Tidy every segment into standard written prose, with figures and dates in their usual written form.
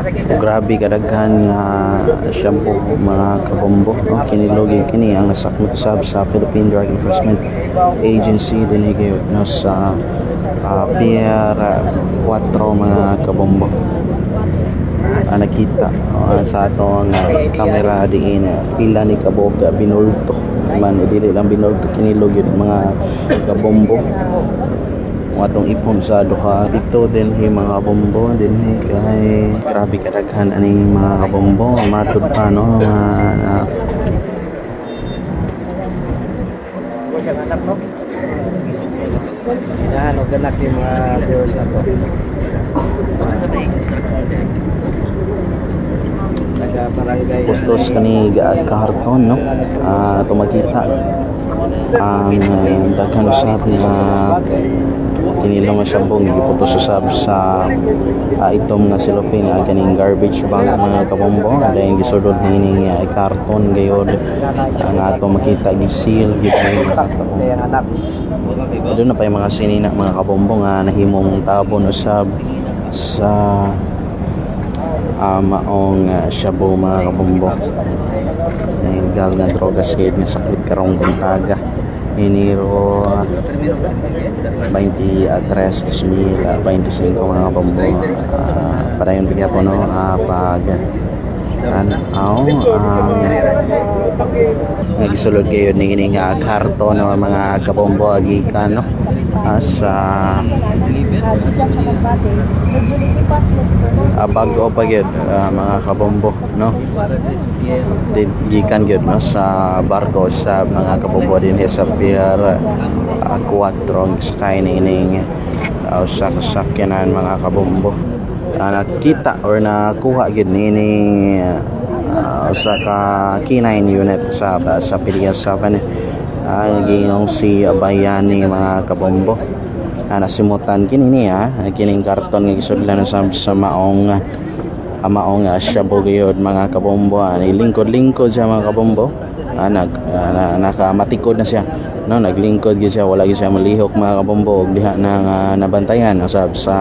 So, grabe kadaghan nga shabu, mga kabombo, no? Kinilogi kini ang nasakmit usab sa Philippine Drug Enforcement Agency dinhi gayud, no, sa Pier 4, mga kabombo. Nakita sa atong camera diin pila ni kabuok binulto man. Dili lang binulto, kinilo gyud, mga kabombo, kung atong ipon sa duha dito din hi, mga kabombo, din hi kay grabe kadaghan ani, mga kabombo. Matud pa, no, mga Siyang anak, no? Yan, og anak yung mga viewers na to. Taga barangay. Kustos kani kaharton, no, tumakita ang daghan usab nga kinilo nga sabong giputos usab sa itom nga cellophane nga kaning garbage bag, mga kabombo. Dayon gisudod niini nga karton gayod ang ato makita, gisil gyud ni, mga kabombo. Kaya anak. Doon na pa yung mga sinina, mga kabombo, nga nahimong tabon usab sa maong shabu, mga kabombo, na illegal nga drogas gayud nga sakit karong buntaga, Enero 23, 2025, mga kabombo. Padayon pa po, no, pag tan-aw ang nga gisulod gayud ni ini nga karton, no, mga kabombo, gikan, no, sa bago pa gyud, mga kabombo, no, gikan gyud, no, sa barko sa mga kabombo dinhi sa Pier 4 ang sakay ni ining usa ka sakyanan, mga kabombo. Nakita or nakuha gyud niining usa ka K9 unit sa PDEA 7, gingong si Bayani, mga kabombo. Nasimutan kini niya kining karton nga gisudlan sa maong shabu gayud, mga kabombo. Lingkod-lingkod siya, mga kabombo. Nakamatikod na siya, no, naglingkod gyud siya, wala gyud siya malihok, mga kabombo, ug diha na nga nabantayan usab sa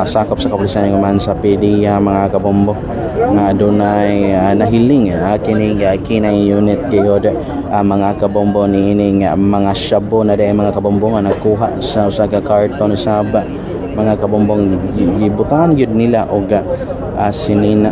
sakop sa kapulisan man sa PDEA, mga kabombo, nga adunay nahiling kining K9 unit gayud, mga kabombo, niining mga shabu na dahil, mga kabombo, nga nakuha sa usa ka karton usab, mga kabombong, gibutangan gyud nila og sinina.